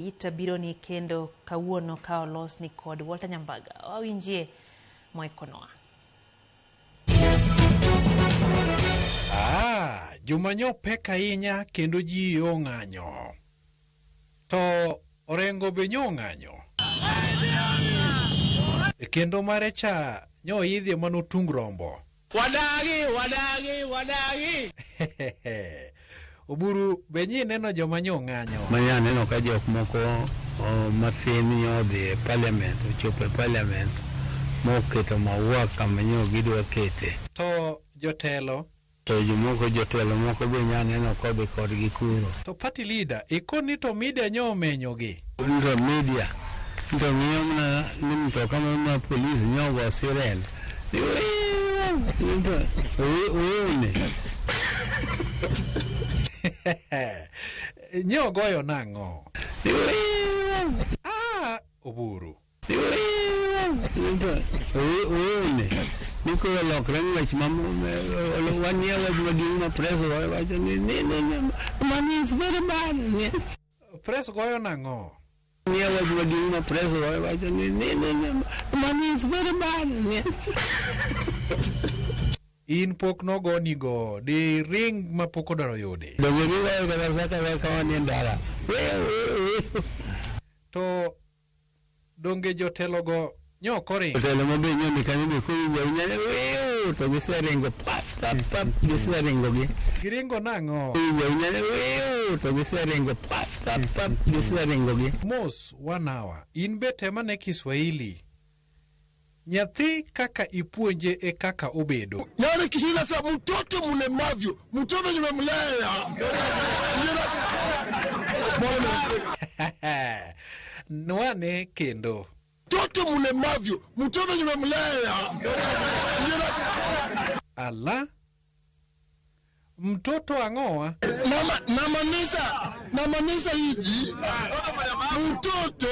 It bironi kendo kawuono ka olosni kod Walter Nyambaga. Wawinjie moikonoa. Ah, juma nyo pek ahinya kendo ji ong'anyo. To Orengo be nyo ong'anyo. E kendo mare cha nyo idhie manotung rombo. Wadagi, wadagi, wadagi. Oburu be nyi neno joma nyo ng'anyo. Mane aneno ka jok moko mathin nyo odhi e parliament, ochopo e parliament moketo maua kama nyo gidwa kete. To jotelo. To jomoko jotelo moko be nya neno kodhi kodgi kuro. To party leader ikoni to media nyo omenyo gi. To media to ng'iyo mana ni mtoka moro mar polis nyo ogo siren ni wiu to wiu ni. Nyo ogoyo nang'o? Ni wiu. Ah, Oburu. Ni wiu to wiu ni. Ni koro lokre ng'wech ma wang'iyo wach maduong' ma press wacho ni ni ni mani is very bad. Press goyo nang'o? Ng'iyo wach maduong' ma press wacho ni ni ni ni mani is very bad. In pok nogoni go di ring ma pok odwaro yudi. Donge gigoyo kata sa ka ka wanie ndara. Wiu wiu wiu. To donge jotelogo nyo ok oringo? Jotelo ma be nyo ni kanyo be koro iwinjo awinja ni wiu to giseringo pap pap pap giseringo gi. Giringo nang'o? Iwinjo awinja ni wiu to giseringo pap pap pap giseringo gi. Mos one hour. In be tem ane Kiswahili. Nyathi kaka ipuonje e kaka obedo. Yaani Kiswahili nasema mtoto mlemavyo, mtoto nimemlea. Nwane kendo. Mtoto mlemavyo, mtoto nimemlea. Ala. Mtoto ang'owa? Nama namaanisha namaanisha hivi mtoto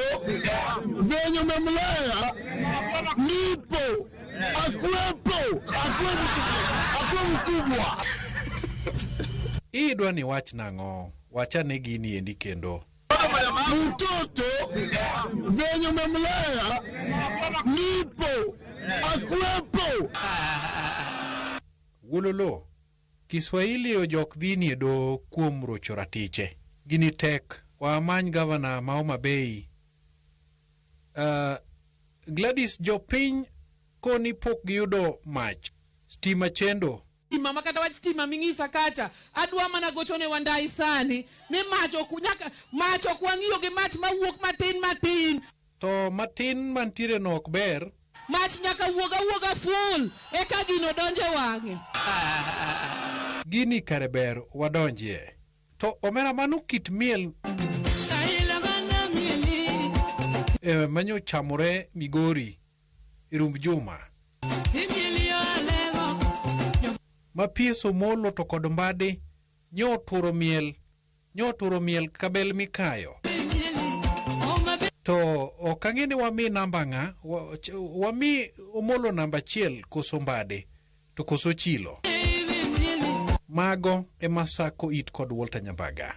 venye umemlea nipo akuwepo akuwe akuwe mkubwa. Idwa ni wach nang'o? Wachane gini endi kendo. Mtoto venye umemlea nipo akuwepo. Wololo. Kiswahili ojok dhini e doho kuom rocho ratiche. Gini tek. Wamany gavana ma Homa Bay. Gladys, jopiny koni pok giyudo mach. Stima chendo. Stima ma kata wach stima ming'isa kacha adwa mana gochone Wandayi sani ni mach ok nyaka mach ok wang'iyo gi mach mawuok matin matin. To matin mantiere no ok ber. Mach nyaka wuog awuoga full eka gino donjo e wang'e. Gini kare ber wadonjie. To omera mano kit miel e, manyo chamore Migori e rumb juma. Ma PS Omolo to kod Mbadi nyo oturo miel nyo oturo miel ka bel mikayo. To ok ang'e ni wami namba ng'a, wami Omolo namba achiel koso Mbadi to koso Chilo. Mago ema sako it kod Walter Nyambaga.